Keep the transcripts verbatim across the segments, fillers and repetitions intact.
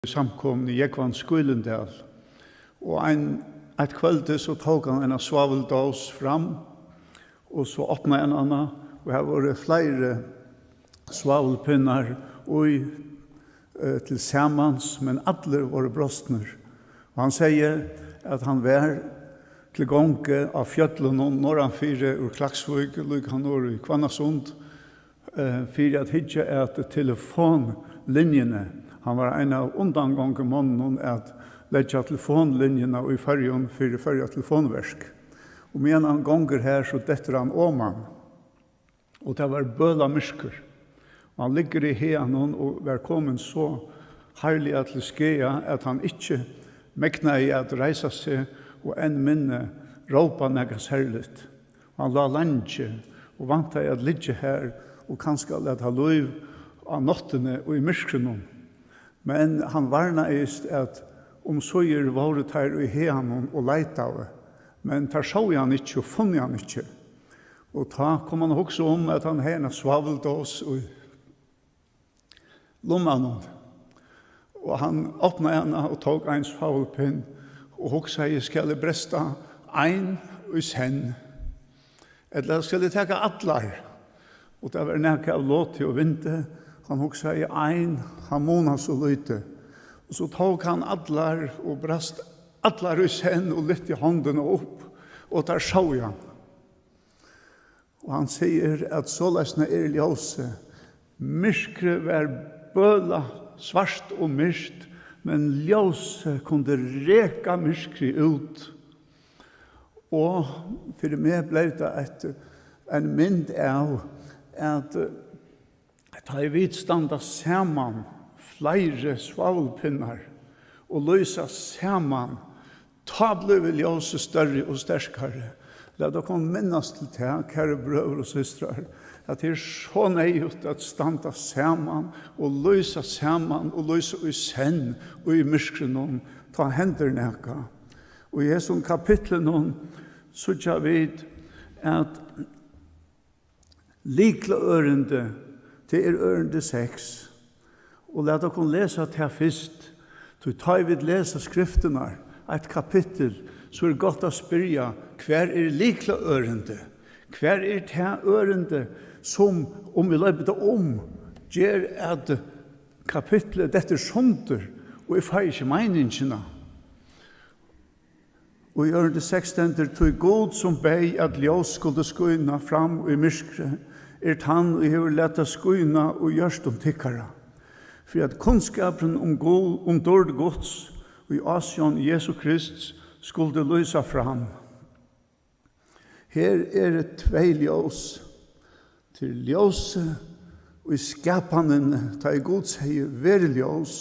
í samkomuni í Jógvan Skýlindal. Og ein, eitt kvøldið so tók hann eina svávuldós fram, og so opnaði hann hana, og har vóru fleiri svávulpinnar í, eh, til samans, men allir vóru brostnir. Og hann segði, at hann var til gongu á fjøllunum norðanfyri úr Klaksvík, líka norður í Hvannasund, eh, fyri at hyggja at telefonlinjuni. Hann var ein av undangongumonnunum at leggja telefonlinjuna í Føroyum fyri Føroya Telefonverk. Og meðan hann gongur har, so dettur hann oman. Og tað var bølamyrkur. Og hann liggur í haganum og var komin so harðliga til skaða, at hann ikki megnaði at reisa seg og enn minni rópa nakað serligt. Og hann lá leingi og væntaði at liggja har og kanska lata lív á náttini í myrkrinum. Men hann varnaðist, at umsíðir vóru teir í haganum og leitaðu, men teir sóu hann ikki og funnu hann ikki. Og tá kom hann at hugsa um, at hann hevði eina svávuldós í lummanum. Og hann opnaði hana og tók ein svávulpinn og hugsaði: Skal eg bresta ein í senn? Ella skal eg taka allar? Og tað var nakað av loti og vindi. Hann hugsaði: Ein, hann munar so lítið. Og so tók hann allar og brast allar í senn og lyfti hondina upp, og teir sóu hann. Og hann sigur, at soleiðisna er ljósið. Myrkrið var bøla svart og myrkt, men ljósið kundi reka myrkrið út. Og fyri meg bleiv tað eitt, ein mynd av, at, eh, tá ið vit standa saman, fleiri svávulpinnar, og lýsa saman, tá blívur ljósið størri og sterkari. Lat okkum minnast til tað, kæru brøður og systrar, at tað er so neyðugt at standa saman og lýsa saman og lýsa í senn í myrkrinum, tá hendir nakað. Og í hesum kapitlinum síggja vit, at lyklaørindi, tað er ørindi seks. Og lat okkum lesa tað fyrst, tí tá ið vit lesa skriftirnar, eitt kapittul, so er gott at spyrja: Hvar er lyklaørindi? Hvar er tað ørindi, sum, um eg loypi tað um, ger at kapitlið dettur sundur, og eg fái ikki meiningina? Og í ørindi seks stendur: Tí Gud, sum beyð, at ljós skuldi skína fram í myrkri, er tann, ið hevur latið skína í hjørtum tykkara, fyri at kunnskapurin um Gud, um dýrd Guds í ásjón Jesu Krists, skuldi lýsa fram. Her eru tvey ljós. Til ljósið í skapanini, tá ið Gud segði: Verið ljós,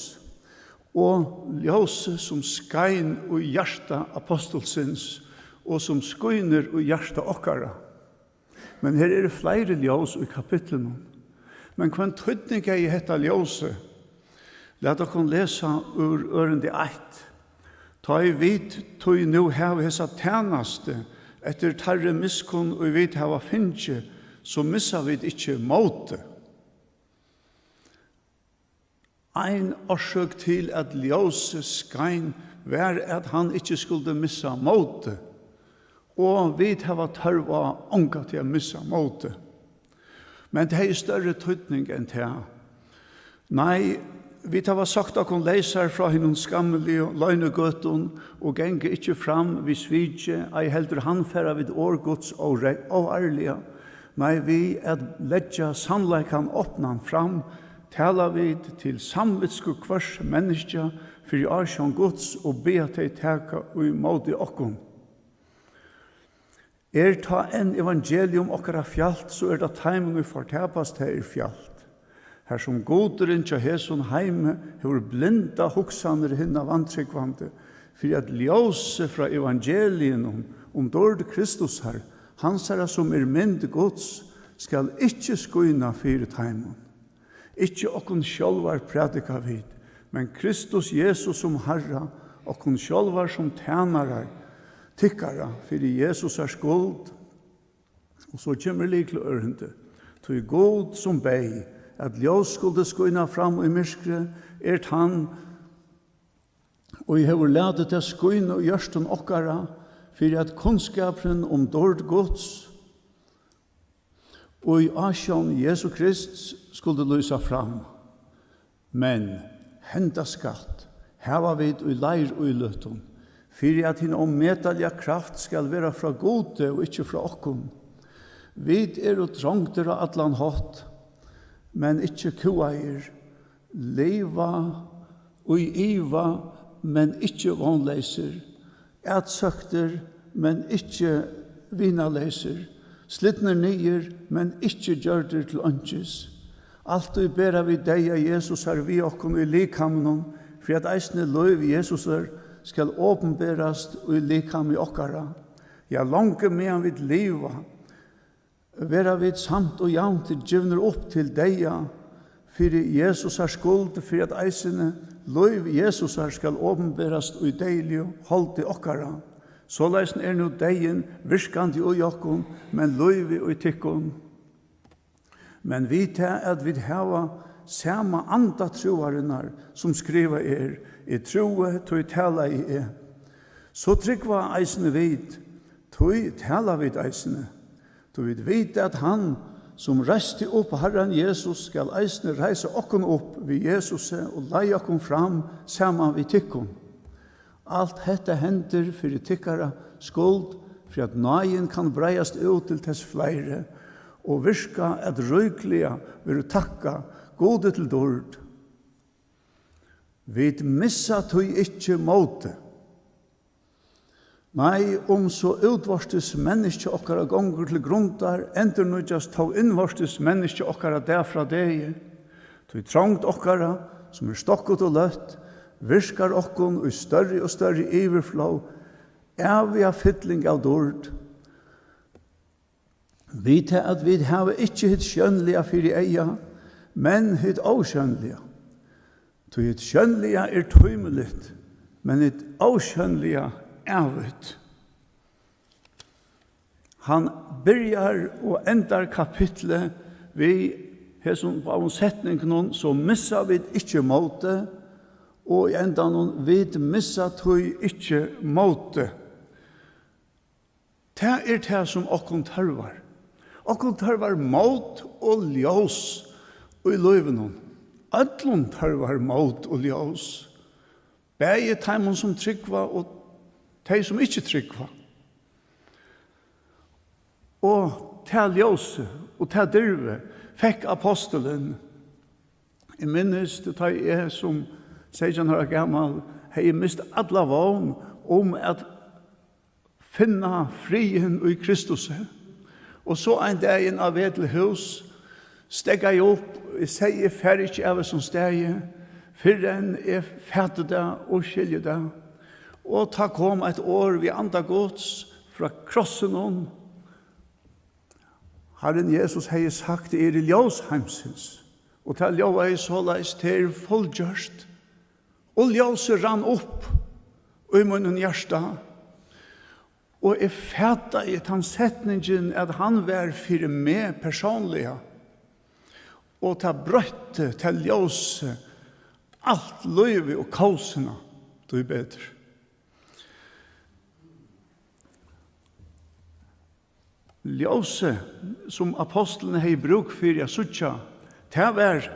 og ljósið, sum skein í hjarta apostulsins, og sum skínur í hjarta okkara. Men her eru fleiri ljós í kapitlinum. Men hvønn týdning hevði hetta ljósið? Lat okkum lesa úr ørindi eitt. Tá ið vit tí nú hava hesa tænastu eftir teirri miskunn, ið vit hava fingið, so missa vit ikki mótið. Ein orsøk til, at ljósið skein, var, at hann ikki skuldi missa mótið, og vit hava tørv á ongantíð at missa mótið. Men tað hevði størri týdning enn tað. Nei, vit hava sagt okkum leysar frá hinum skammiligu loynigøtum og ganga ikki fram við sviki, ei heldur handfara vit orð Guds óre-, óarliga. Nei, við at leggja sannleikan opnan fram, tala vit til samvitsku hvørs menniskja fyri ásjón Guds og biðja tey taka í móti okkum. Er tá enn evangelium okkara fjalt, so er tað teimum, ið fortapast, tað er fjalt. Har sum gudurin hjá hesum heimi hevur blindað hugsanir hinna vantrúgvandi, fyri at ljósið frá evangeliinum um dýrd Kristusar, hansara, sum er mynd Guds, skal ikki skína fyri teimum. Ikki okkum sjálvar prædika vit, men Kristus Jesus sum Harra, okkum sjálvar sum tænarar tykkara fyri Jesusar skuld. Og so kemur lyklaørindi. Tí Gud, sum beyð, at ljós skuldi skína fram í myrkri, er tann, og hevur latið tað skína í hjørtum okkara, fyri at kunnskapurin um dýrd Guds í ásjón Jesu Krists skuldi lýsa fram. Men henda skatt hava vit í leir íløtum, fyri at hin ómetaliga kraft skal vera frá Gudi og ikki frá okkum. Vit eru trongdir á allan hátt, men ikki kúgaðir, liva í iva, men ikki vónleysir, atsøktir, men ikki vinaleysir, slitnir niður, men ikki gjørdir til einkis. Altíð bera vit deyða Jesusar við okkum í likaminum, fyri at eisini lív Jesusar skal opinberast í likami okkara. Ja, longu meðan vit liva, verða vit samt og javnt givnir upp til deyða fyri Jesusar skuld, fyri at eisini lív Jesusar skal opinberast í deyðiligu holdi okkara. Soleiðis er nú deyðin virkandi í okkum, men lívið í tykkum. Men við tað, at vit hava sama anda trúarinnar, sum skrivað er: Eg trúði, tí talaði eg. So trúgva eisini vit, tí tala vit eisini. Tí vit vita, at hann, sum reisti upp Harran Jesus, skal eisini reisa okkum upp við Jesusi og leiða okkum fram saman við tykkum. Alt hetta hendir fyri tykkara skuld, fyri at náðin kann breiðast út til tess fleiri, og virka, at ríkliga verður takkað Gudi til dýrd. Vit missa tí ikki mótið. Nei, um so útvortis menniskja okkara gongur til grundar, endurnýggjast tó innvortis menniskja okkara dag frá degi. Tí trongd okkara, sum er stokkut og løtt, virkar okkum í størri og størri yvirflóð æviga fylling av dýrd. Við tað, at vit hava ikki hitt sjónliga fyri eyga, men hitt ósjónliga. Tí hitt sjónliga er tímiligt, men hitt ósjónliga ævigt. Hann byrjar og endar kapitlið við hesum báðum setningunum: So missa vit ikki mótið, og í endanum: Vit missa tí ikki mótið. Tað er tað, sum okkum tørvar. Okkum tørvar mót og ljós í lívinum. Øllum tørvar mót og ljós. Bæði teimum, sum trúgva, og tey, sum ikki trúgva. Og tað ljósið og tað dirvið fekk apostulin. Eg minnist, tá eg sum seytjan ára gamal hevði mist alla vón um at finna friðin í Kristusi. Og so ein dagin á veg til hús, steðgaði eg upp, eg segði: Eg fari ikki av hesum staði, fyrr enn eg fati tað og skilji tað. Og tá kom eitt orð við anda Guds frá krossinum. Harrin Jesus hevði sagt: Eg eri ljós heimsins. Og tað ljóðaði soleiðis: Tað er fullgjørt. Og ljósið rann upp í mínum hjarta. Og eg fataði tann setningin, at hann var fyri meg persónliga. Og tað broytti, tað ljósið, alt lívið og kósina, tí betur. Ljósið, sum apostulin hevði brúk fyri at síggja, tað var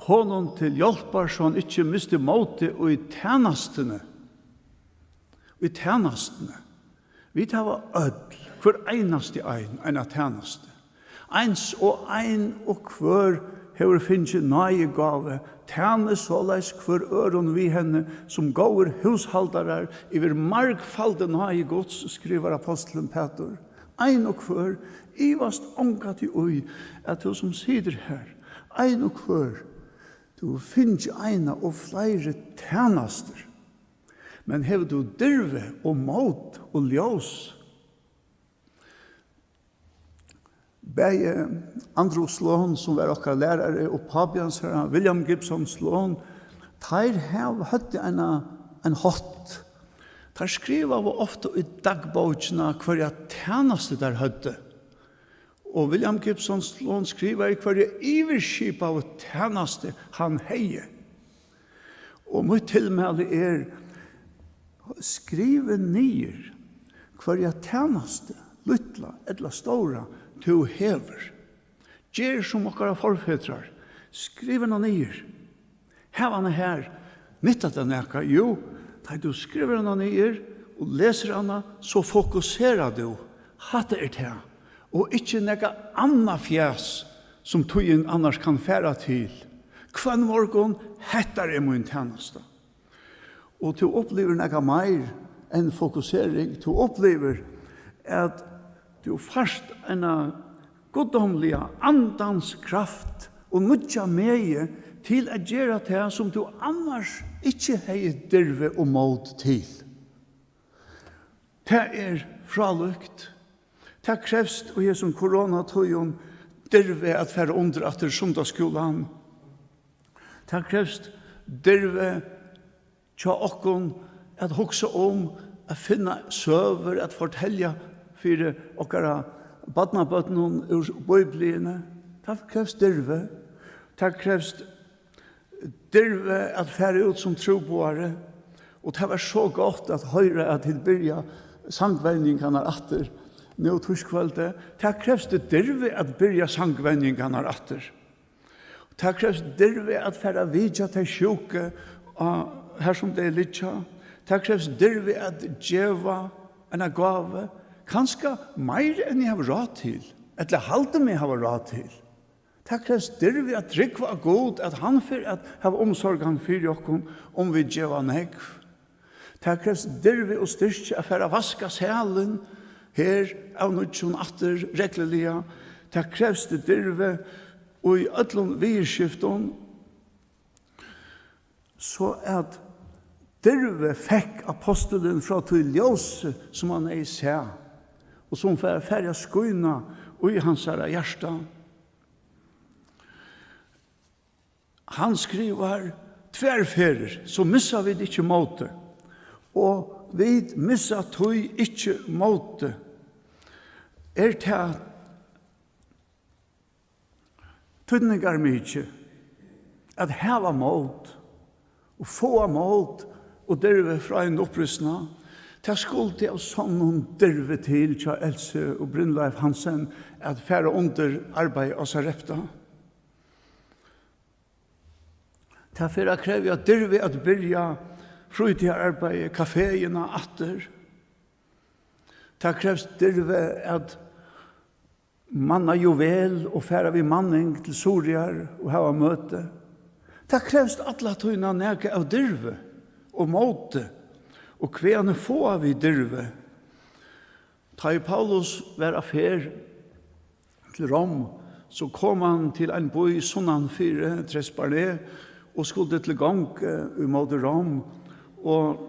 honum til hjálpar, so hann ikki misti mótið í tænastuni. Í tænastuni. Vit hava øll, hvør einasti ein, eina tænastu. Eins og ein og hvør hevur fingið náðigávu, tænið soleiðis hvør øðrum við henni, sum góðir húshaldarar yvir margfaldu náði Guds, skrivar apostulin Pætur. Ein og hvør, ivast ongantíð í, at tú sum situr her, ein og hvør, tú hevur fingið eina og fleiri tænastur. Men hevur tú dirvi og mót og ljós? Bæði Andrew Sloan, sum var okkara lærari, og pápi hansara, William Gibson Sloan, teir hav-, høvdu eina, ein hátt. Teir skrivaðu ofta í dagbókina, hvørja tænastu teir høvdu. Og William Gibson Sloan skrivaði, hvørja yvirskipaðu tænastu hann hevði. Og mítt tilmæli er, skrivið niður hvørja tænastu, lítla ella stóra, tú hevur. Ger sum okkara forfedrar, skriv hana niður. Hav hana har. Nyttar tað nakað? Jú, tá ið tú skrivar hana niður og lesur hana, so fokuserar tú. Hatta er tað. Og ikki nakað annað fjas sum tíðin annars kann fara til. Hvønn morgun, hetta er mín tænasta. Og tú upplivir nakað meir enn fokusering. Tú upplivir, at tú fært eina guddómliga andans kraft og nýggja megi til at gera tað, sum tú annars ikki hevði dirvi og mót til. Tað er frálíkt. Tað krevst í hesum koronatíðum dirvi at fara undir aftur sunnudagsskúlan. Tað krevst dirvi hjá okkum at hugsa um at finna søgur at fortelja fyri okkara barnabørnum úr Bíbliuni. Tað krevst dirvi. Tað krevst dirvi at fara út sum trúboðari, og tað var so gott at hoyra, at tit byrja sangvenjingarnar aftur nú týskvøldið. Tað krevst dirvi at byrja sangvenjingarnar aftur. Tað krevst dirvi at fara at vitja tey sjúku, á, har sum tey liggja. Tað krevst dirvi at geva eina gávu, kanska meir enn eg havi ráð til, ella haldi meg hava ráð til. Tað krevst dirvi at trúgva á Gud, at hann fer at hava umsorgan fyri okkum, um vit geva nógv. Tað krevst dirvi og styrki at fara at vaska salin her av nýggjum aftur regluliga. Tað krevst dirvi í øllum viðurskiftum, so at dirvi fekk apostulin frá tí ljósi, sum hann hevði sæð, og sum fær, fær at skína í hansara hjarta. Hann skrivar tvær ferðir, so missa vit ikki mótið, og vit missa tí ikki mótið. Er tað týdningarmikið at hava mót og fáa mót og dirvi frá einum upprisa. Tað skuldi av sonnum dirvi til hjá Elsu og Brynleif Hansen at fara undir arbeiði á Sarepta. Tað fer at krevja dirvi at byrja frítíðararbeiði, kafeina aftur. Tað krevst dirvi at manna Juvel og fara við manning til Suðuroyar og hava møti. Tað krevst alla tíðina nakað av dirvi og móti, og hvaðani fáa vit dirvi? Tá ið Paulus var á ferð til Rom, so kom hann til ein bý sunnan fyri Tresbarne og skuldi til gongu ímóti Rom, og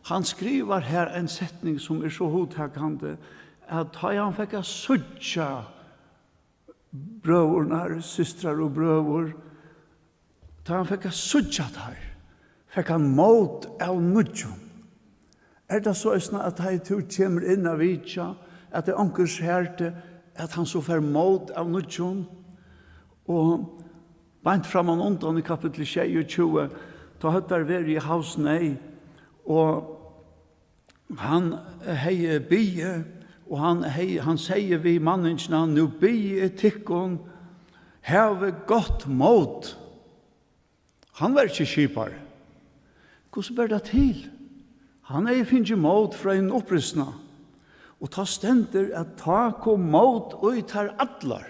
hann skrivar har ein setning, sum er so hugtakandi, at tá ið hann fekk at síggja brøðurnar, systrar og brøður, tá hann fekk at síggja teir, fekk hann mót av nýggjum. Er tað so eisini, at tá ið tú kemur inn at vitja, at tað onkur sær teg, at hann so fær mót av nýggjum? Og beint framman undan í kapitli sjeyogtjúgu, tá høvdu teir verið í havsneyð, og hann hevði biðið, og hann hevði, hann segði við manningina: "Nú biði eg tykkum, havið gott mót." Hann var ikki skipari. Hvussu ber tað til? Hann hevði fingið mót frá einum upprisa. Og tá stendur, at tá kom mót í teir allar.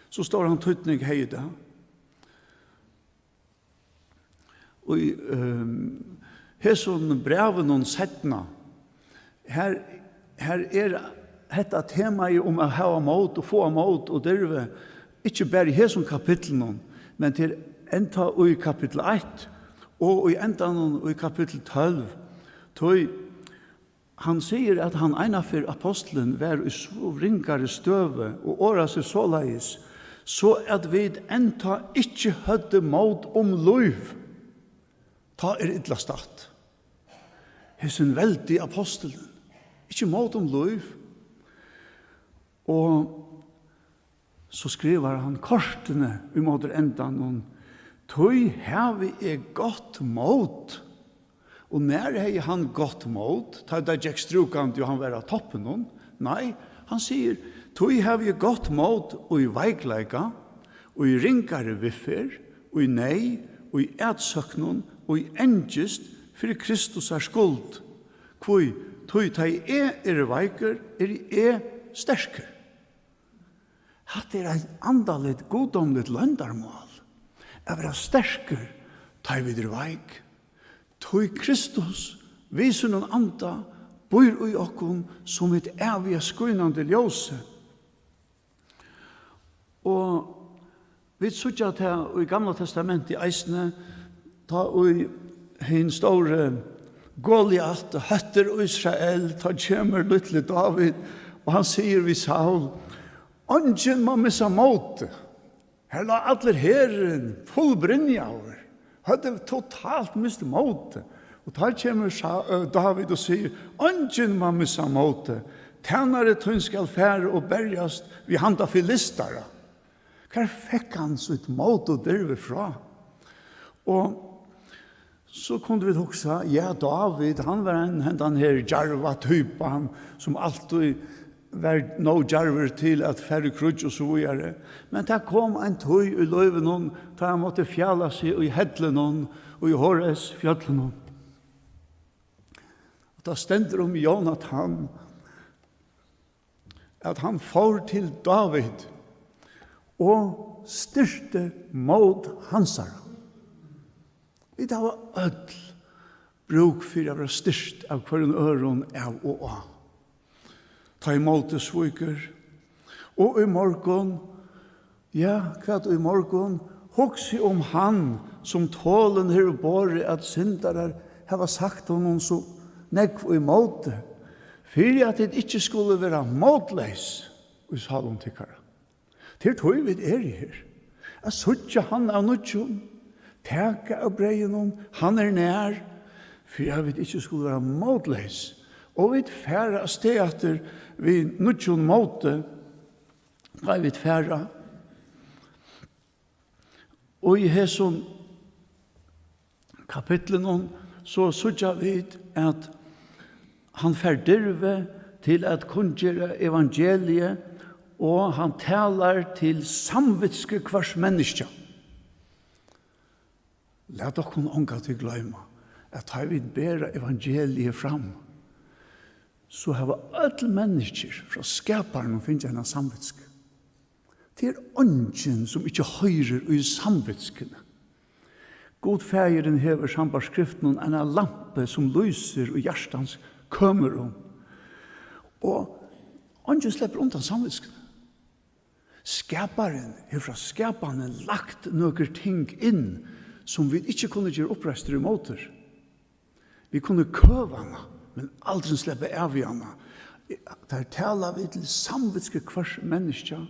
So stóran týdning hevði tað. Og í, ehm, hesum brævinum seinna, her, her er hetta temaið um at hava mót og fáa mót og dirvi, ikki bara í hesum kapitlinum, men til enntá í kapitul eitt og í endanum í kapitul tólv. Tí hann sigur, at hann einaferð, apostulin, var í so ringari støðu og orðaði seg soleiðis, so at vit enntá ikki høvdu mót um lív. Tá er illa statt. Hesin veldi apostulin, ikki mót um lív. Og so skrivar hann kortini ímóti endanum: Tí havi eg gott mót. Og nær hevði hann gott mót, tá tað gekk strúkandi og hann var á toppinum? Nei, hann sigur, tí havi eg gott mót í veikleika, í ringari viðferð, í neyð, í atsóknum, í angist fyri Kristusar skuld. Hví? Tí tá eg eri veikur, eri eg sterkur. Hatta er eitt andaligt, guddómligt loyndarmál, at vera sterkur, tá ið vit eru veik. Tí Kristus við sínum anda býr í okkum sum hitt æviga skínandi ljósið. Og vit síggja tað í Gamla Testamenti eisini, tá ið hin stóri Goliat hóttir Ísrael, tá kemur lítli Dávid, og hann sigur við Saul, eingin má missa mótið. Her lá allur herurin, fullbrynjaður, høvdu totalt mist mótið. Og tá kemur Sa-, øh, Dávid og sigur, eingin má missa mótið. Tænari tín skal fara og berjast við handa filistara. Hvar fekk hann sítt mót og dirvi frá? Og so kundu vit hugsa, ja, Dávid, hann var ein, hendan her djarva typan, sum altíð var nóg djarvur til at fara í kríggj og so víðari. Men tað kom ein tíð í lívinum, tá hann mátti fjala seg í hellinum, í Hores fjøllinum. Og tað stendur um Jónatan, at hann fór til Dávid og styrkti mót hansara. Vit hava øll brúk fyri at vera styrkt av hvørjum øðrum av og á. Tá ið mótið svíkur. Og í morgun, ja, hvat í morgun? Hugsi um hann, sum tolin hevur borið, at syndarar hava sagt honum so nógv ímóti, fyri at tit ikki skulu vera mótleys í sálum tykkara. Tað er tí, vit eru her. At síggja hann av nýggjum, taka av breyðinum, hann er nær, fyri at vit ikki skulu vera mótleys. Og vit fara av stað aftur við nýggjum móti, tá vit fara. Og í hesum kapitlinum, so síggja vit, at hann fær dirvi til at kunngera evangeliið, og hann talar til samvitsku hvørs menniskja. Lat okkum ongantíð gloyma, at tá vit bera evangeliið fram, so hava øll menniskju frá skaparanum fingið eina samvitsku. Tað er eingin, sum ikki hoyrir í samvitskuni. Gud Faðirin hevur sambært skriftunum eina lampu, sum lýsir í hjartans kømurum. Og eingin sleppur undan samvitskuni. Skaparin hevur frá skapanin lagt nøkur ting inn, sum vit ikki kunnu gera uppreistur ímótur. Vit kunnu køva hana, men aldrin sleppa av við hana. Tær tala við til samvitsku hvørs menniskja.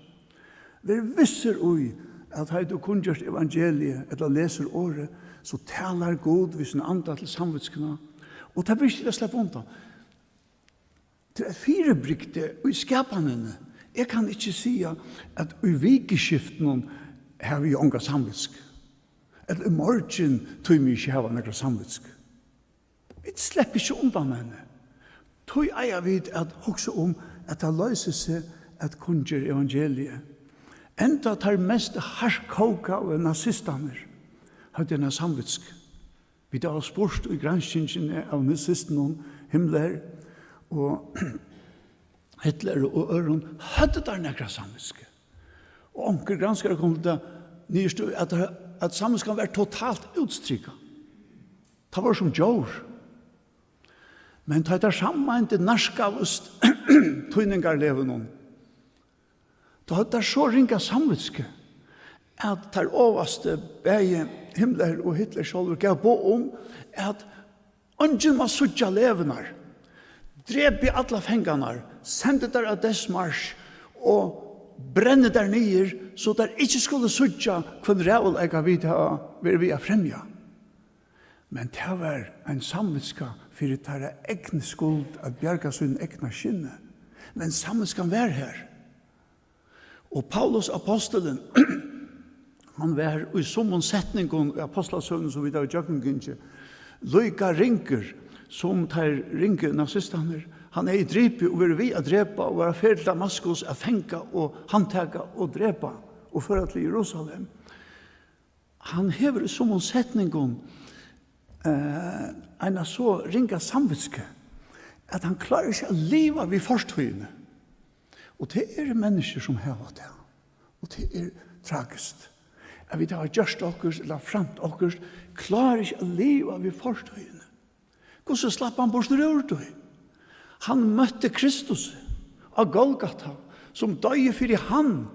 Ver vissur í, at tá tú kunngjørt evangeliið ella lesur orðið, so talar Gud við sín anda til samvitskuna. Og tað ber ikki til at sleppa undan. Tað er eitt fyribrigdi í skapanini. Eg kann ikki siga, at í vikuskiftinum havi eg onga samvitsku. Ella í morgin tími eg ikki hava nakra samvitsku. Vit sleppa ikki undan henni. Tí eiga vit at hugsa um, at tað loysir seg at kunngera evangeliið. Enda teir mest harðkókaðu nazistarnir høvdu eina samvitsku. Vit hava spurt í granskingini av nazistunum, Himmler og Hitler og øðrum, høvdu teir nakra samvitsku? Og onkur granskarar komu til ta niðurstøðu, at, at samvitskan var totalt útstrikað. Tað var sum djór. Men tá teir sammeindu nærkaðust týningarlegunum, tá høvdu teir so ringa samvitsku, at teir ovastu, bæði Himmler og Hitler sjálvur, gav boð um, at eingin má síggja legurnar. Drepið allar fangarnar, sendið teir á Death March og brennið teir niður, so teir ikki skulu síggja, hvønn ræðuleika vit hava verið við at fremja. Men tað var ein samvitska fyri teirra egnu skuld at bjarga sínum egna skinni. Men samvitskan var har. Og Paulus apostulin Hann var í summum setningum í Ápostlasøguni, sum vit hava gjøgnumgingið, líka ringur sum teir ringu nazistarnir. Hann hevði dripið og verið við at drepa og var á ferð til Damaskus at fanga og handtaka og drepa og føra til Jerusalem. Hann hevur í summum setningum, eh, eina so ringa samvitsku, at hann klárar ikki at liva við fortíðini. Og tað eru menniskjur, sum hava tað. Og tað er tragiskt, at vit hava gjørt okkurt ella framt okkurt, klára ikki at liva við fortíðini. Hvussu slapp hann burtur úr tí? Hann møtti Kristus á Golgata, sum doyði fyri hann,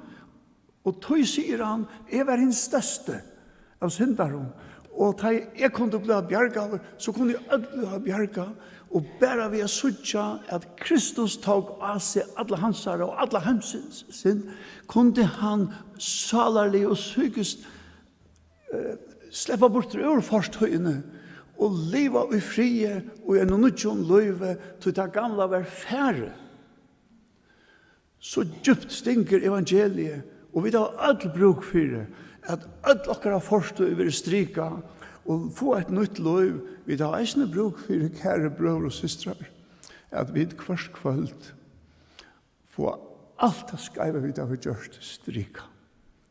og tí sigur hann: "Eg var hin størsti av syndarum, og tá eg kundi bliva bjargaður, so kunnu øll bliva bjargað." Og bara við at síggja, at Kristus tók á seg alla hansara og alla heimsins synd, kundi hann sálarliga og psykiskt, eh, sleppa burtur úr fortíðini og liva í friði og í einum nýggjum lívi, tí tað gamla var farið. So djúpt stingur evangeliið, og vit hava øll brúk fyri, at øll okkara fortíð verður strikað, og fáa eitt nýtt lív. Vit hava eisini brúk fyri, kæru brøður og systrar, at vit hvørt kvøld fáa alt tað skeiva, vit hava gjørt, strikað.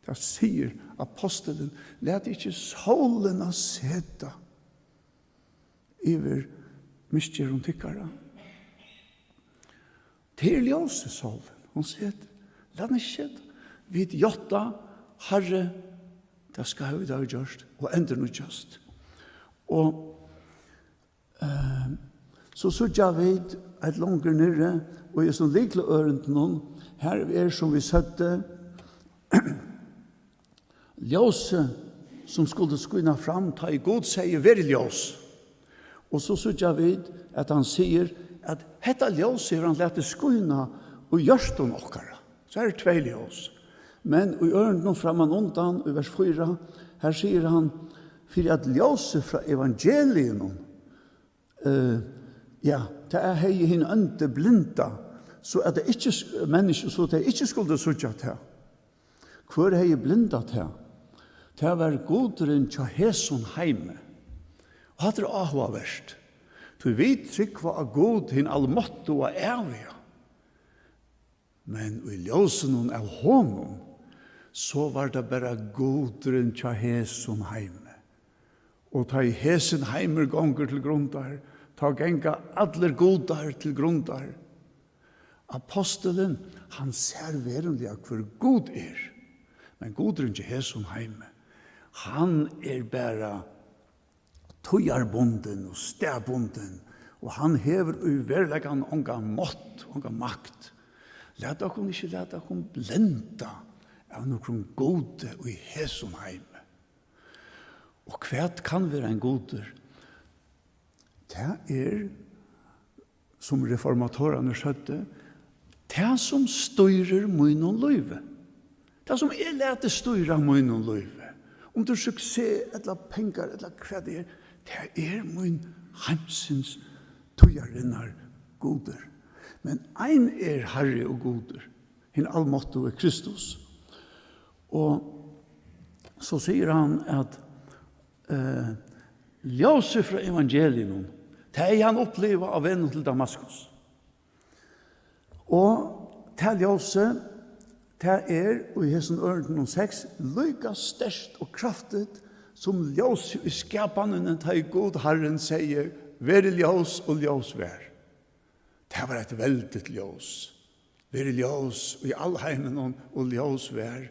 Tað sigur ápostulin: "Latið ikki sólina seta yvir misgerðum tykkara." Tað er ljósið, sólin. Hon setur. Lat hana ikki seta. Vit játta: Harri, tað skeiva, vit hava gjørt, og endurnýggjast. Og, eh, so síggja vit eitt longur niðri, og í hesum lyklaørindunum, har er, sum vit søgdu, ljósið, sum skuldi skína fram, tá ið Gud segði: "Verið ljós." Og so síggja vit, at hann sigur, at hetta ljósið hevur hann latið skína í hjørtum okkara. So her eru tvey ljós. Men í ørindunum framman undan, í vers fýra, her sigur hann: "Fyri at ljósið frá evangeliinum," eh, ja, "tað hevði hin óndi blindað, so at tey ikki s-, menniskju, so tey ikki skuldu síggja tað." Hvør hevði blindað tað? Tað var gudurin hjá hesum heimi. Og hatta er áhugavert, tí vit trúgva á Gud, hin almáttuga, æviga. Men í ljósinum av honum, so var tað bara gudurin hjá hesum heimi. Og tá ið hesin heimur gongur til grundar, tá ganga allir gudar til grundar. Ápostulin, hann sær veruliga, hvør Gud er, men gudurin hjá hesum heimi, hann er bara tíðarbundin og staðbundin, og hann hevur í veruleikanum ongan mátt, onga makt. Lat okkum ikki lata okkum blenda av nøkrum gudi í hesum heimi. Og hvat kann vera ein gudur? Tað er, sum reformatorarnir søgdu, tað, sum stýrir mínum lívi. Tað, sum eg lati stýra mínum lívi. Um tað er suksess ella pengar ella hvat tað er, tað er mín heimsins, tíðarinnar gudur. Men ein er Harri og Gudur, hin almáttugi Kristus. Og so sigur hann, at, eh, ljósið frá evangeliinum, tað hevði hann upplivað á vegnum til Damaskus. Og tað ljósið, tað er í hesum ørindunum seks líka sterkt og kraftigt sum ljósið í skapanini, tá ið Gud Harrin segði: "Verið ljós," og ljós var. Tað var eitt veldigt ljós. "Verið ljós í alheiminum," og ljós var.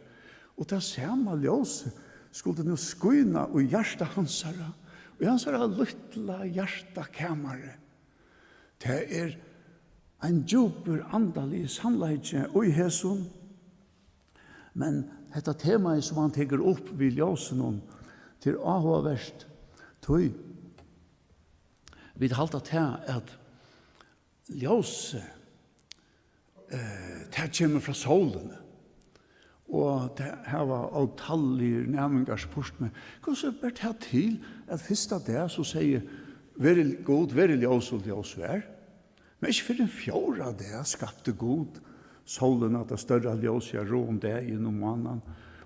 Og tað sama ljósið skuldi nú skína í hjarta hansara, í hansara lítla hjartakamari. Tað er ein djúpur andaligur sannleiki í hesum, men hetta temaið, sum hann tekur upp við ljósinum, tað er áhugavert, tí vit halda tað, at ljósið, eh, tað kemur frá sólini. Og tað hava ótalligir næmingar spurt meg: "Hvussu ber tað til, at fyrsta dag so segði: 'Verið Gud, verið ljós,' og ljós var? Men ikki fyrr enn fjórða dag skapti Gud sólina, tað størra ljósið, at ráða um dagin og mánaðan,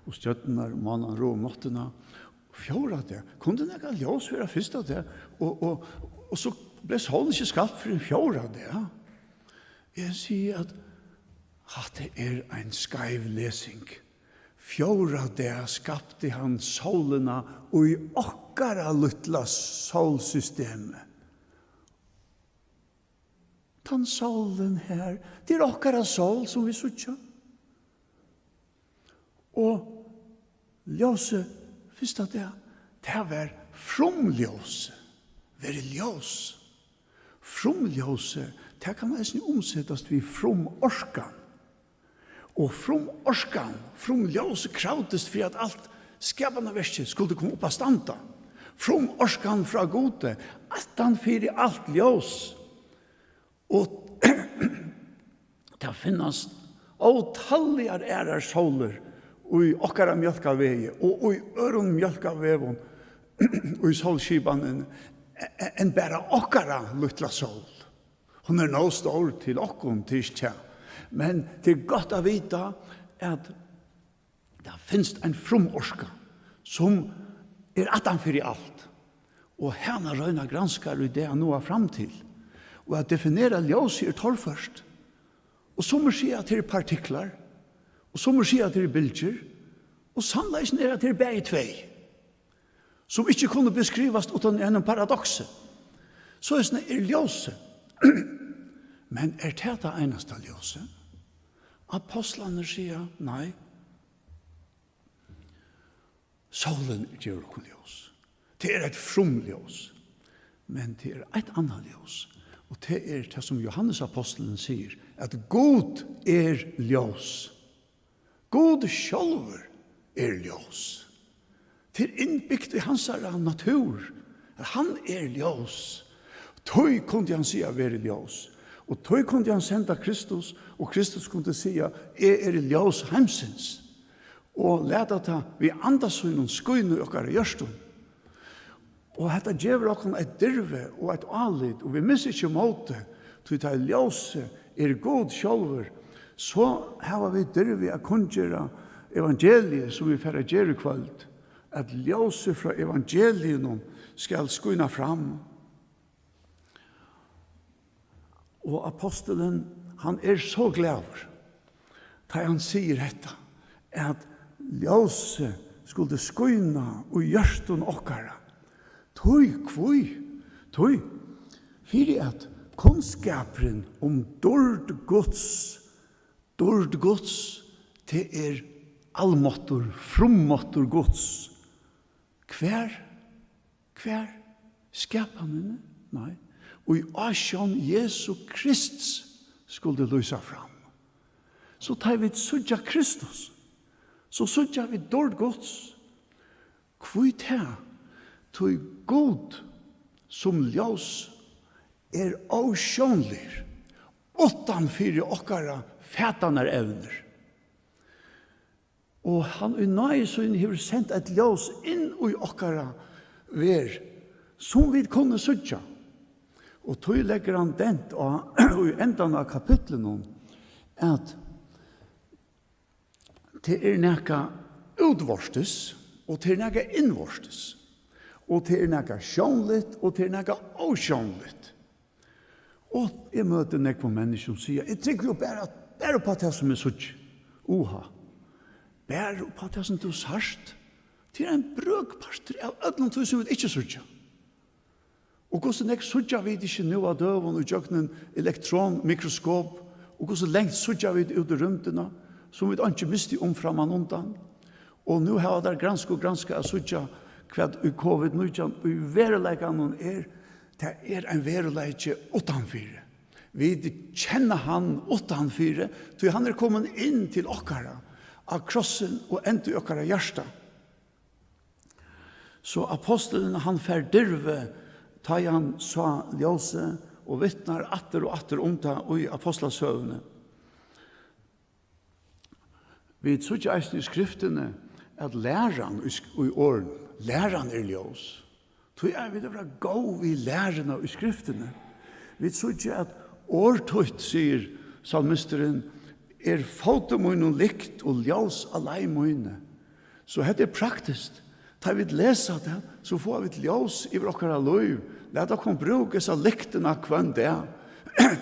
Og stjørnurnar og mánan ráða um náttina. Fjórða dag, kundi nakað ljós vera fyrsta dag? Og, og, og so bleiv sólin ikki skapt fyrr enn fjórða dag. Eg sigi, at hatta er ein skeiv lesing. Fjórða dag skapti hann sólina í okkara lítla sólsystemi. Tann sólin her, tað er okkara sól, sum vit síggja. Og ljósið, fyrsta dag, tað var frumljósið, verið ljós. Frumljósið, tað kann eisini umsetast við frumorkan. Og frumorkan, frumljósið kravdist fyri, at alt skapanarverkið skuldi koma upp at standa. Frumorkan frá Gudi, aftan fyri alt ljós. Og tað finnast ótalligar aðrar sólir í okkara mjólkavegi og í øðrum mjólkavegum í sólskipanini e-, e-, enn bara okkara lítla sól. Hon er nóg stór til okkum, tað er ikki tað. Men tað er gott at vita, at tað finst ein frumorka, sum er aftan fyri alt, og hana royna granskarar í dag at náa fram til. Og at definera ljósið er torført. Og summir siga, at tað eru partiklar, og summir siga, at tað eru bylgjur, og sannleikin er, at tað eru bæði tvey, sum ikki kunnu beskrivast uttan í einum paradoksi. Soleiðis er ljósið. Men er tað tað einasta ljósið? Ápostlarnir siga, nei. Sólin gevur okkum ljós. Tað er eitt frumljós. Men tað er eitt annað ljós. Og tað er tað, sum Jóhannes ápostulin sigur, at Gud er ljós. Gud sjálvur er ljós. Tað er innbygt í hansara natúr, at hann er ljós. Tí kundi hann siga, "Verið ljós." Og tí kundi hann senda Kristus, og Kristus kundi siga, "Eg eri ljós heimsins." Og lata tað við anda sínum skína í okkara hjørtum. Og hetta gevur okkum eitt dirvi og eitt álit, og vit missa ikki mótið, tí tá ljósið er Gud sjálvur, so hava vit dirvi at kunngera evangeliið, sum vit fara at gera í kvøld, at ljósið frá evangeliinum skal skína fram. Og ápostulin, hann er so glaður, tá hann sigur hetta, at ljósið skuldi skína í hjørtum okkara. Tí, hví? Tí, fyri at kunnskapurin um dýrd Guds, dýrd Guds, tað er almáttur, frummáttur Guds. Hvar? Hvar? Skapanini? Nei. Og í ásjón Jesu Krists skuldi lýsa fram. So tá vit síggja Kristus, so síggja vit dýrd Guds. Hví tað? Tí Gud sum ljós er ósjónligur, uttan fyri okkara fatanarevnir. Og hann í náði síni hevur sent eitt ljós inn í okkara verð, sum vit kunnu síggja. Og tí leggur hann dent á, í endan av kapitlinum, at tað er nakað útvortis, og tað er nakað innvortis, og tað er nakað sjónligt, og tað er nakað ósjónligt. Og eg møti nógvum menniskjum, sum siga, "Eg trúgvi jo bara, bara upp á tað, sum eg síggi." Uha. Bara upp á tað, sum tú sært. Tað er ein brøkpartur av øllum tí, sum vit ikki síggja. Og hvussu nógv síggja vit ikki nú á døgum í gjøgnum elektronmikroskop, og hvussu langt síggja vit út í rúmdina, sum vit einki mistu um frammanundan? Og nú hava teir granskað og granskað at síggja, hvat ið covid nítjan í veruleikanum er. Tað er ein veruleiki uttanfyri. Vit kenna hann uttanfyri, tí hann er komin inn til okkara á krossin og enda í okkara hjarta. So ápostulin, hann fær dirvi, tá ið hann sá ljósið, og vitnar aftur og aftur um tað í Ápostlasøguni. Vit síggja eisini í Skriftini, at læran í sk-, í orðinum, læran er ljós. Tí eiga vit at vera góð við læruna í Skriftini. Vit síggja, at orð títt, sigur salmisturin, er fótum mínum lykt og ljós á leið míni. So hetta er praktiskt. Tá vit lesa tað, so fáa vit ljós yvir okkara lív. Lat okkum brúka hesa lyktina hvønn dag.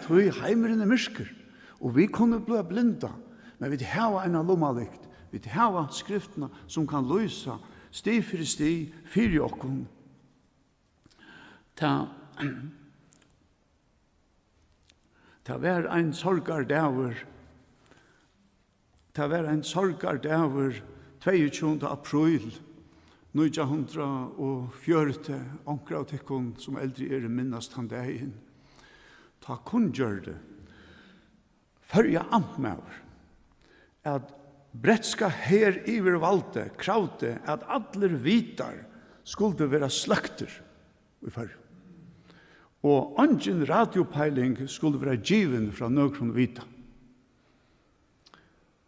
Tí heimurin er myrkur, og vit kunnu blíva blinda, men vit hava eina lummalykt. Vit hava skriftina, sum kann lýsa stig fyri stig fyri okkum. Tað, tað var ein sorgardagur. Tað var ein sorgardagur, tveyogtjúgunda apríl nítjan hundrað og fjøruti. Onkur av tykkum, sum eldri eru, minnast tann dagin. Tá kunngjørdi Føroya amtmaður, at bretska heryvirvaldið kravdi, at allir vitar skuldu vera sløktir í Føroyum, og eingin radiopeiling skuldi vera givin frá nøkrum vita.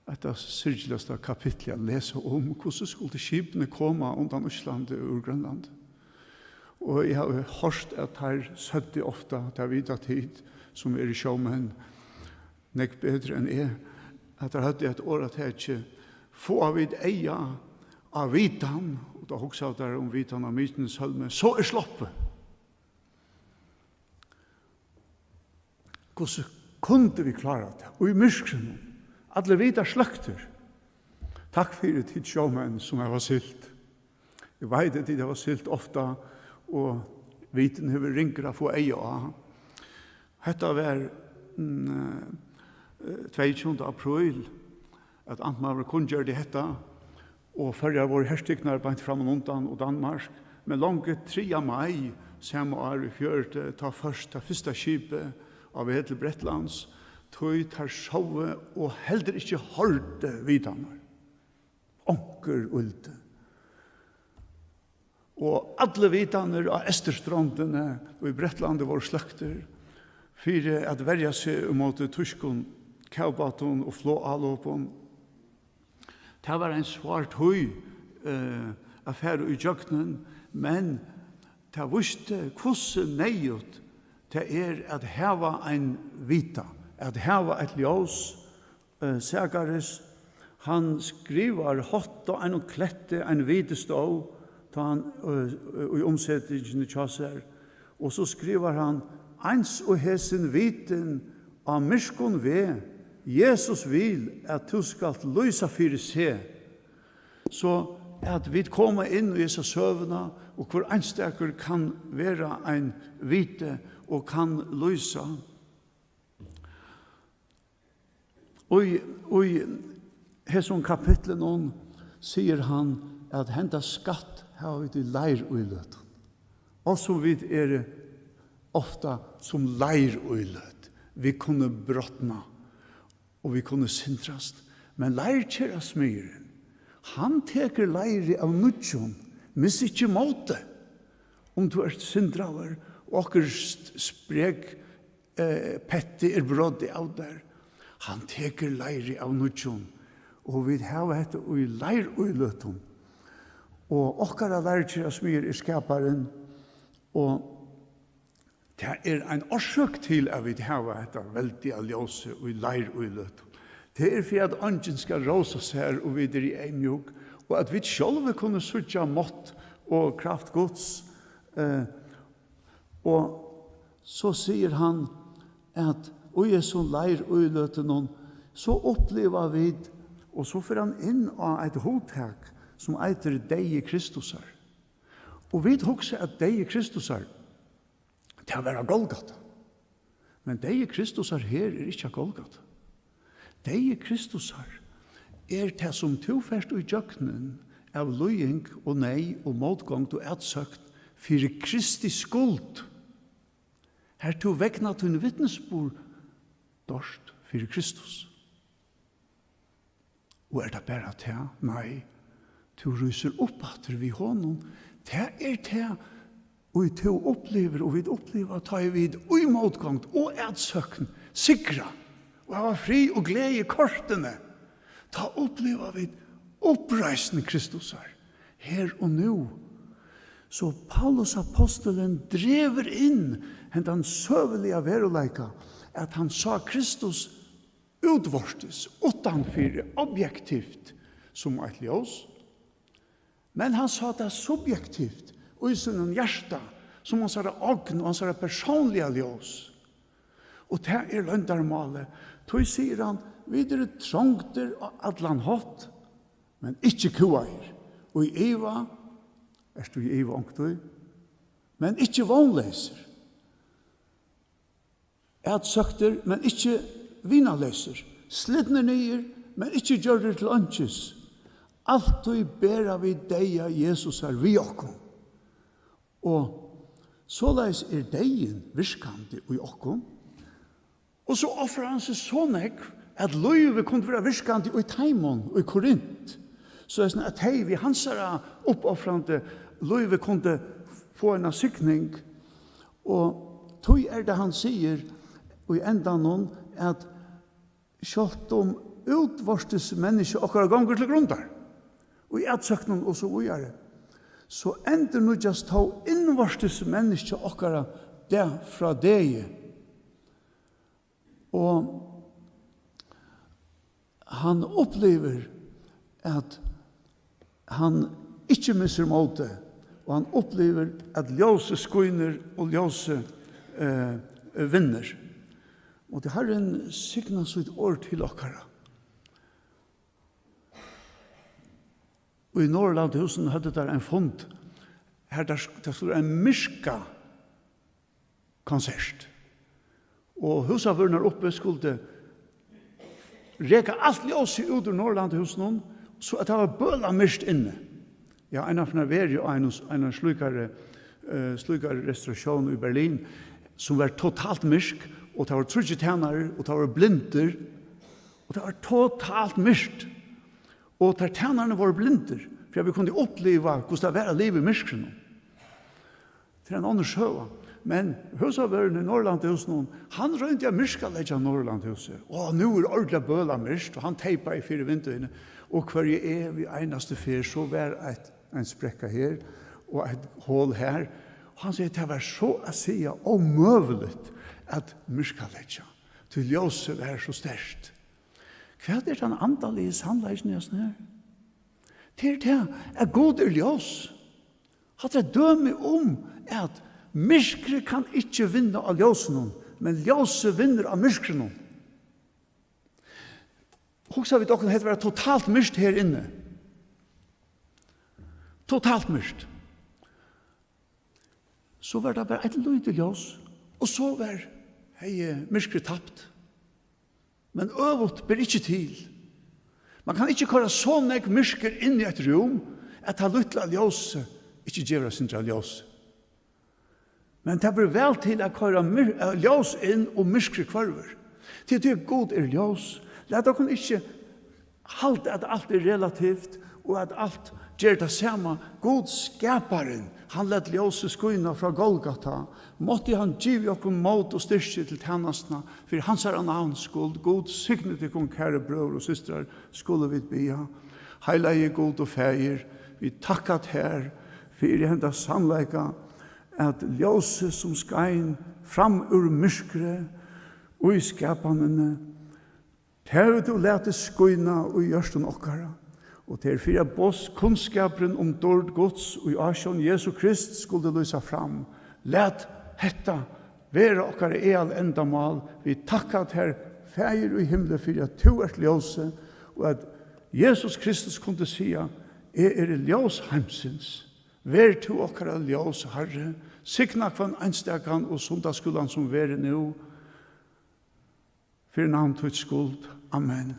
Hetta syrgiligasta kapitlið at lesa um, hvussu skuldu skipini koma undan Íslandi úr Grønlandi? Og eg havi hoyrt, at teir søgdu ofta, tað vita tit, sum eru sjómenn, nógv betri enn eg, at teir høvdu eitt orðataki: Fáa vit eyga á vitan, og tá hugsaðu teir um vitan á Mykineshólmi, so er sloppið. Hvussu kundu vit klára tað í myrkrinum? Allir vitar sløktir. Takk fyri tit sjómenn, sum hava siglt. Eg veit, at tit hava siglt ofta, og vitin hevur ringra at fáa eyga á. Hetta var, mm, eh, tveyogtjúgunda apríl, at amtmaðurin kunngjørdi hetta, og Føroyar vóru hertiknar beint frammanundan, og Danmark, men longu triðja mai sama ár í fjøruti, tá først tað fyrsta skipið á veg til Bretlands, tí teir sóu og heldur ikki hoyrdu vitarnar. Onkur ýldi. Og allir vitarnir á eysturstrondini í Bretlandi vóru sløktir fyri at verja seg ímóti týskum kavbátum og flogálopum. Tað var ein svár tíð, eh, at fara í gjøgnum, men tað vísti, hvussu neyðugt tað er at hava ein vita, at hava eitt ljós. Eh, Zakaris, hann skrivar: Hátt á einum kletti ein viti stóð, tá hann, eh, í umsetingini hjá sær. Og so skrivar hann: Eins og hesin vitin á myrkum veg, Jesus vil, at tú skalt lýsa fyri seg. So at vit koma inn í hesa søguna, og hvør einstakur kann vera ein viti og kann lýsa. Í, í hesum kapitlinum sigur hann, at henda skatt hava vit í leir íløtum, og sum vit eru ofta sum leir íløt. Vit kunnu brotna, og vit kunnu syndrast, men leirkerasmiðurin, hann tekur leirið av nýggjum, miss ikki mótið. Um tú ert syndraður, og okkurt st-, sprek, eh, petti er brotið av tær, hann tekur leirið av nýggjum, og vit hava hetta í leir íløtum. Og okkara leirkerasmiður er Skaparin, og tað er ein orsøk til, at vit hava hetta veldiga ljósið í leir íløtum. Tað er fyri, at eingin skal rósa sær, og vit eru eyðmjúk, og at vit sjálvi kunnu síggja mátt og kraft Guds, eh, Og so sigur hann, at í hesum leir íløtunum, so uppliva vit, og so fer hann inn á eitt hugtak, sum eitur deyði Kristusar. Og vit hugsa, at deyði Kristusar, tað var á Golgata. Men deyði Kristusar her er ikki á Golgata. Deyði Kristusar er tað, sum tú fert í gjøgnum av líðing og neyð og mótgongd og atsókn fyri Kristi skuld, har tú vegna tín vitnisburð doyrt fyri Kristus. Og er tað bara tað? Nei. Tú rísur upp aftur við honum. Tað er tað, ið tú upplivir, og vit uppliva, tá ið vit í mótgongd og atsókn sigra og hava frið og gleði kortini, tá uppliva vit uppreisn Kristusar her og nú. So Paulus apostulin dregur inn hendan søguliga veruleika, at hann sá Kristus útvortis, uttanfyri, objektivt, sum eitt ljós, Men hann sá tað subjektivt í sínum hjarta, sum hansara ogn og hansara persónliga ljós. Og tað er loyndarmálið. Tí sigur hann: "Vit eru trongdir á allan hátt, men ikki kúgaðir. Og í iva, ert tú í iva onkuntíð, men ikki vónleysir. Atsøktir, men ikki vinaleysir. Slitnir niður, men ikki gjørdir til einkis. Altíð bera vit deyða Jesusar við okkum." Og soleiðis er deyðin virkandi í okkum. Og so ofrar hann seg so nógv, at lívið kundi vera virkandi í teimum í Korint, so at tey við hansara uppofrandi lívi kundu fáa eina signing. Og tí er tað, hann sigur í endanum, at sjálvt um útvortis menniskja okkara gongur til grundar, í atsóknum og so víðari, so endurnýggjast tó innvortis menniskja okkara dag frá degi. Og hann upplivir, at hann ikki missir mótið, og hann upplivir, at ljósið skínur og ljósið, eh, vinnur. Og tí Harrin signa sítt orð til okkara. Og í Norðurlandahúsinum høvdu teir ein fund, har teir sk-, tað skuldi ein myrka konsert. Og húsavørðurnar uppi skuldu reka alt ljósið út úr Norðurlandahúsinum, so at tað var bølamyrkt inni. Ja, einaferð var eg á einum, einum slíkari, eh, slíkari restauratión í Berlin, sum var totalt myrk, og tað vóru tríggir tænarar, og tað vóru blindir, og tað var totalt myrkt. Og teir tænararnir vóru blindir, fyri at vit kundu uppliva, hvussu tað var at liva í myrkrinum. Tað er ein onnur søga. Men húsavørðurin í Norðurlandahúsinum, hann royndi at myrkaleggja Norðurlandahúsið. Og nú er ordiliga bølamyrkt, og hann teypaði fyri vindeyguni. Og hvørja eviga einastu ferð, so var eitt, ein sprekka her, og eitt hol her. Og hann segði, tað var so at siga ómøguligt at myrkaleggja, tí ljósið var so sterkt. Hvat er tann andaligi sannleikin í hesum her? Tað er tað, at Gud er ljós. Hatta er dømi um, at myrkrið kann ikki vinna á ljósinum, men ljósið vinnur á myrkrinum. Hugsa vit okkum, hetta var totalt myrkt her inni. Totalt myrkt. So var tað bara eitt lítið ljós, og so var, hevði myrkrið tapt. Men øvugt ber ikki til. Man kann ikki koyra so nógv myrkur inn í eitt rúm, at tað lítla ljósið ikki gevur eitt sindur av ljósi. Men tað ber væl til at koyra myr-, eh, ljós inn, og myrkrið hvørvur. Tí, tí Gud er ljós. Lat okkum ikki halda, at alt er relativt, og at alt ger tað sama. Gud, skaparin, hann læt ljósið skína frá Golgata. Mátti hann givið okkum mót og styrki til tænastuna fyri hansara navns skuld. Gud signi tykkum, kæru brøður og systrar, skulu vit biðja. Heilagi Gud og Faðir, vit takka tær fyri henda sannleika, at ljósið, sum skein fram úr myrkri í skapanini, tað hevur tú latið skína í hjørtum okkara, og tað er fyri, at boðskunnskapurin um dýrd Guds í ásjón Jesu Krist skuldi lýsa fram. Lat hetta vera okkara aðalendamál. Vit takka tær, Faðir í himli, fyri, at tú ert ljósið, og at Jesus Kristus kundi siga: "Eg eri ljós heimsins." Ver tú okkara ljós, Harri. Signa hvønn einstakan og sunnudagsskúlan, sum verður nú, fyri navn títt skuld. Amen.